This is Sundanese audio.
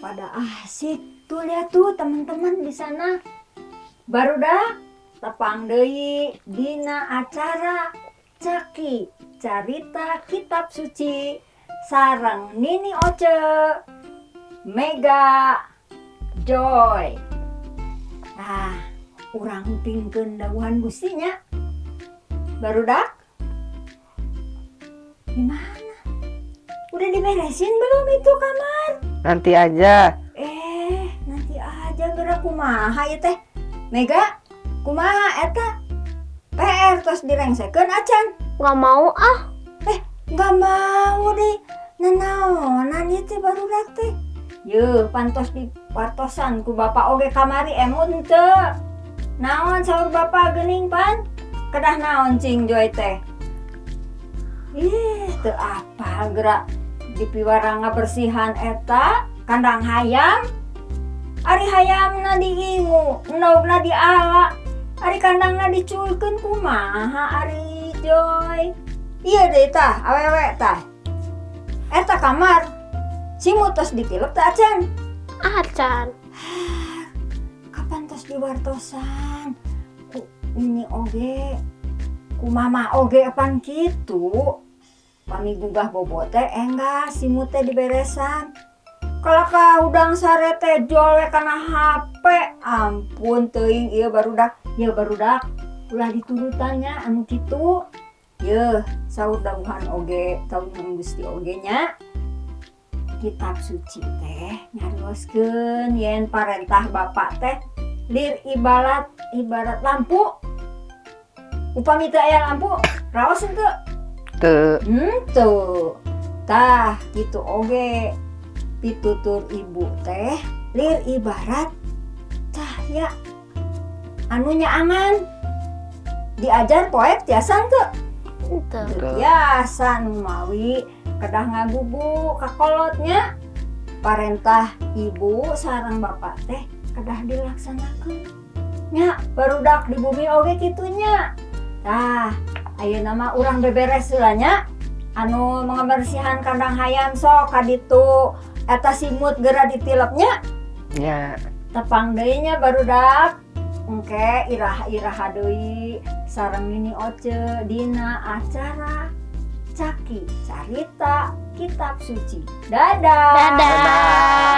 Pada asik tuh, lihat tuh teman-teman di sana. Barudak, tepang deui dina acara Caki Carita Kitab Suci sareng Nini Oce, Mega, Joy. Nah, urang ngupingkeun dawuhan Gusti nya. Barudak? Gimana? Udah diberesin belum itu kamar? Nanti aja. Eh, nanti aja gerak kumaha ieu teh? Mega, kumaha eta? PR tos direngsekeun acan? Gak mau ah. Eh, nggak mau deh. Nanaonan ieu teh barudak teh? Yeuh, pan tos diwartosan ku bapak oge kamari, emut henteu? Naon saur bapak geuning pan? Kedah naon cing Joy teh? Ih, teu apal gerak dipiwarang ngabersihan eta kandang hayam. Ari hayamna diingu, endogna diala. Ari kandangna diculkeun, kumaha ari Joy? Ieu deui tah, awewe tah. Eta kamar. Simut tos ditilep teh acan? Acan. Kapan tos diwartosan? Ku ini oge, ku mama oge apan kitu. Pami gugah bobo teh enggal simut teh diberesan. Kalau ka hudang sare teh jol we kana HP. Ampun teuing ieu barudak, ieu barudak. Ulah diturutan nya anu kitu. Yeuh, saur dawuhan oge, dawuhan Gusti oge nya. Kitab suci teh nyarioskeun yen parentah Bapak teh lir ibarat ibarat lampu. Upami teu aya lampu, raos henteu? Teu. Henteu. Tah, kitu oge pitutur ibu teh lir ibarat cahya anu nyaangan. Diajar poek tiasa henteu? Henteu. Teu. Tiasa. Nu mawi kedah ngagugu ka kolotnya. Parentah ibu sareng bapak teh kedah dilaksanakeun nya, barudak di bumi oge kitu nya. Tah, ayeuna mah urang beberes heula nya, anu ngabersihan kandang hayam. Sok ka ditu, eta simut geura ditilep nya. Ya. Tepang deui nya, barudak. Engke iraha-iraha deui sareng Nini Oce dina acara Caki Carita Kitab Suci. Dadah. Dadah.